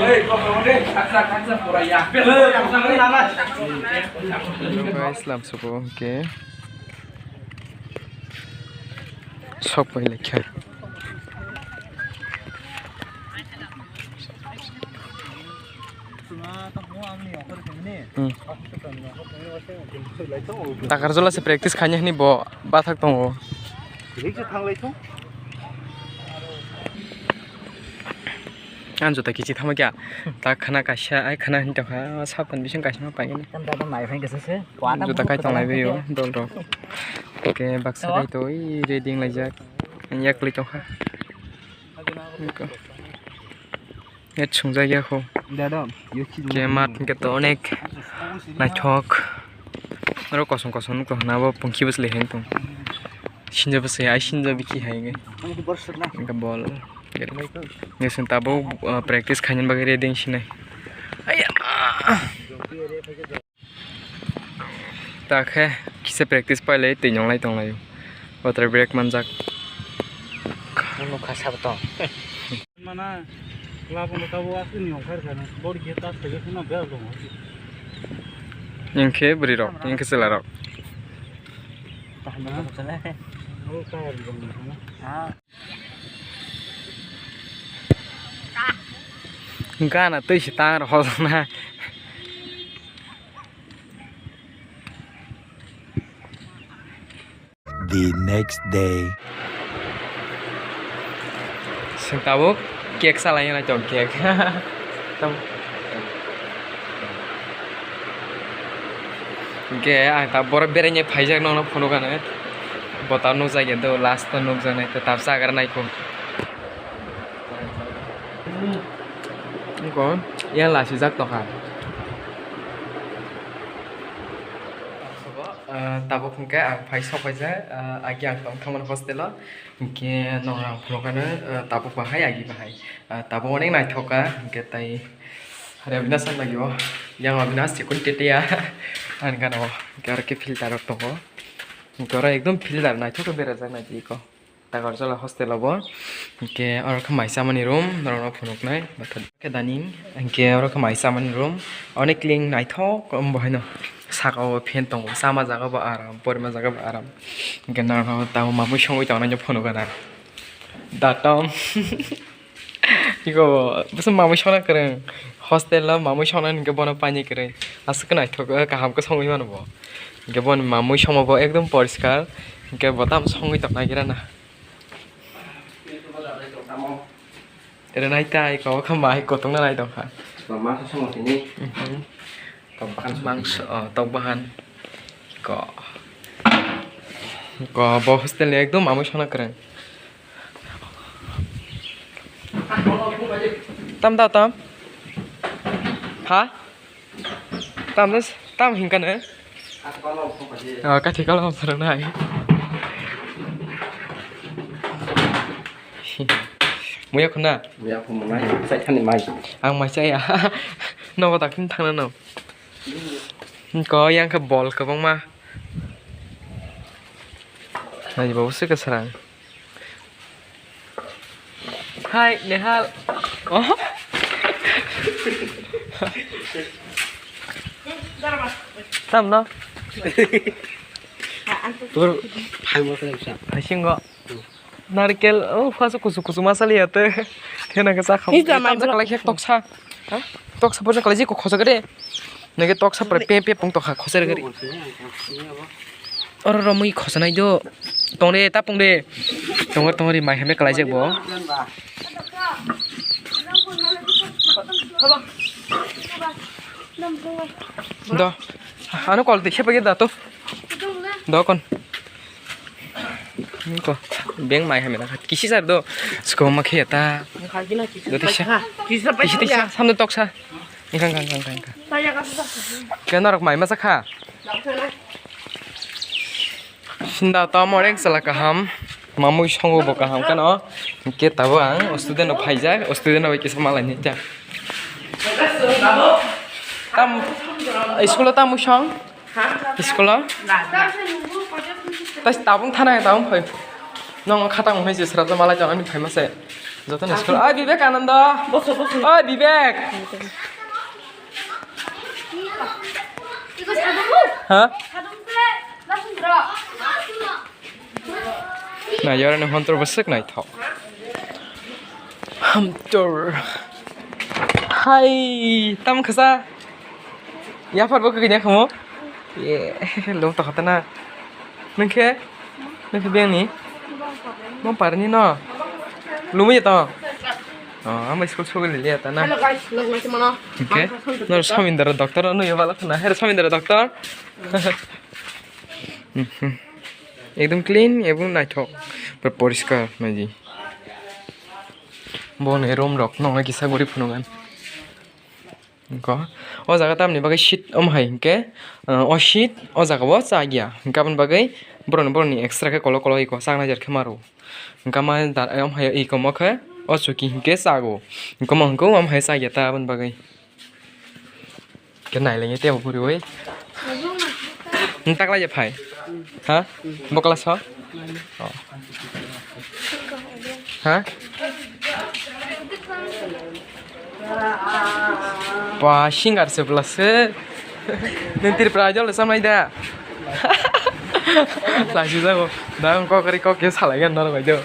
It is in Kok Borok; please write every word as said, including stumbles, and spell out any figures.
Hello guys, lam subo hwnkhe sok pai laikha. Hmm. Takarjala se practice khaina hwnwi bo bathak tongo. Ang juta kichi thangma kya? Ta khana kaisa, ai khana hini tongkha, saphan bising kaisa ma paigani. Juta kai tonglai bio, dol rok. Oke, baksa kai to, i ready wng laijak. Ang yak lai tongkha. Net swngjak ya kho. Ke mat hwnkhe to onek naithok. Oro kosom kosom nukha hwnba bo pungki bwsle hai tong. Sinjo bwsle hai sinjo biki hai nge. Hwnkhe bol. Nge swn tabuk, uh, practice khainani bagwi ready wng sinai. Aya. Ta khe kisa practice pailai twi nonglai tonglai. Water break manjak. Nukha sabo tong. Mana, labang tabo asli ni ongkhar kana. Bor ge tas tege kuna bel dong. Yang khe bwrwi rok, yang khe chwla rok. Tahan dong, sana. Oh, kaya dong. Ah. Gana twi se tang rok hojna. The next day. Sing tabuk cake salai nai tong cake. Tam. Hwnkhe ang ta borok beraina phaijak nokno phunukha nai. Bo ta nukjak ya do last o nukjaknai ta tabsa agar naikho. Wngkha yang lasijak tongkha. Ah, tabuk hwnkhe ang phai sok phaijak, ah, agi ang tong thangmani hostel o. Hwnkhe norok ang phunukha nai, ah, tabuk bahai agi bahai. Ah, tabuk onek naithok kha, hwnkhe tai Rebina san lagi o. Yang Rebina sikun teteya. Ani gana o. Hwnkhe aro khe filter rok tongo. Hwnkhe oro ekdom filter naithok khe berajak nai twi ko. Takarjala hostel o bo. Hwnkhe oro khe mai chamani room, norokno phunuknai. Bathak khe dining, hwnkhe oro khe mai chamani room. Onek clean naithok, omo bo haino saka o fan tongo. Chama jaga bo aram, porima jaga bo aram. Hwnkhe norokno tamo mamui songwi tongnai phunukgana. Datom. Iko bo, bwswk mamui songna kwrwng. Hostel o mamui songna hwnkhe bono paini kwrwng. Aswk khe naithok, kaham khe songwi mano bo. Hwnkhe boni mamui songma bo ekdom poriskar. Hwnkhe bo tamo songwi tong naigira na. Ere nai tai, kok kha mai kotongna nai tongkha. Mangso, oh, tok bahan. Ko. Ko, bo hostel ni ekdom mamui songna kwrwng. Tam da, tam. Ha? Tam das, tam hingkane. Ah, kathi kalo phwrwng nai. Muya khuna. Muya khuna mai, sai khani mai. Ang mai chaya. Nogo dakhim thangna no. Ko yang khe bol kwbangma. Nai bo se kwsarang. Hai, Nehal. Oh. Tam no? Tur phai mo kre sa. Hai singo. Narikel, oh, phasu kusu kusu masali ate. Kena ke sa kham. Tam sa kalai khek toksa. Ha? Toksa boja kalai ji ko khosa gade. Nege toksa pore pe pe pung tokha khosere gari. Oro romwi khosanai do. Tong de, ta pung de. Tongor tongor mai hame kalai jak bo. Do. Ano kol de sepa ge da to. Do kon. Ko. Beng mai hame da. Kisi sar do. Sko ma khe ta. Do tisa. Kisi tisa. Samne toksa. Engkha, engkha, engkha, engkha, engkha. Khe norok mai masa kha? Sinda tamo rek sala kaham. Mamui songo bo kaham kano. Hingke tabo ang o student no phaijak, o student no bai kisa malai ni jak. Tam, school o tamo song? School o? Tai tabung thana tabung phai. Nong khatang hai je sra malai jang ani phai masa. Joto ni school. Oi, Bibek Anando. Boso, boso. Oi, Bibek. Ha? Na, yara ni hontor bwswk naithok. Hamtor. Hai, tam khasa. Yaphar bo kwkwi nya khamu. Ye, lo to khata na. Nung khe? Nung khe beng ni? Mo par ni no. Lumu ya to. Oh, ang bai school sogwi liya ta na. Hello guys, look like mano. Okay. No, Samindra doctor no ya bala khna. Her Samindra doctor. Mhm. Ekdom clean, ebong naithok. Pura poriskar naidi. Bo ni room rok no kisa guri phunukgan. Ko, o jaga tamni bagwi seat omo hai hinkhe, uh, o seat o jaga o cha ya. Hinkhe aboni bagwi borokni, borokni extra khe kolok kolok iko chaknai jar khe maro. Hinkhe ama da-, omo hai iko mo khe o chuki hinkhe chago. Hinkhe omo hinkhe omo hai cha ya ta aboni bagwi. Khe nai lenge tebo guriwi. Ntaklai ya phai. Ha? Bo class o? Oh. Ha? Ba, singer se bwla se. Nung Tripura Idol le samnai da. Lasi jago. Da ang kok ri kok ke salai gan norok bai do.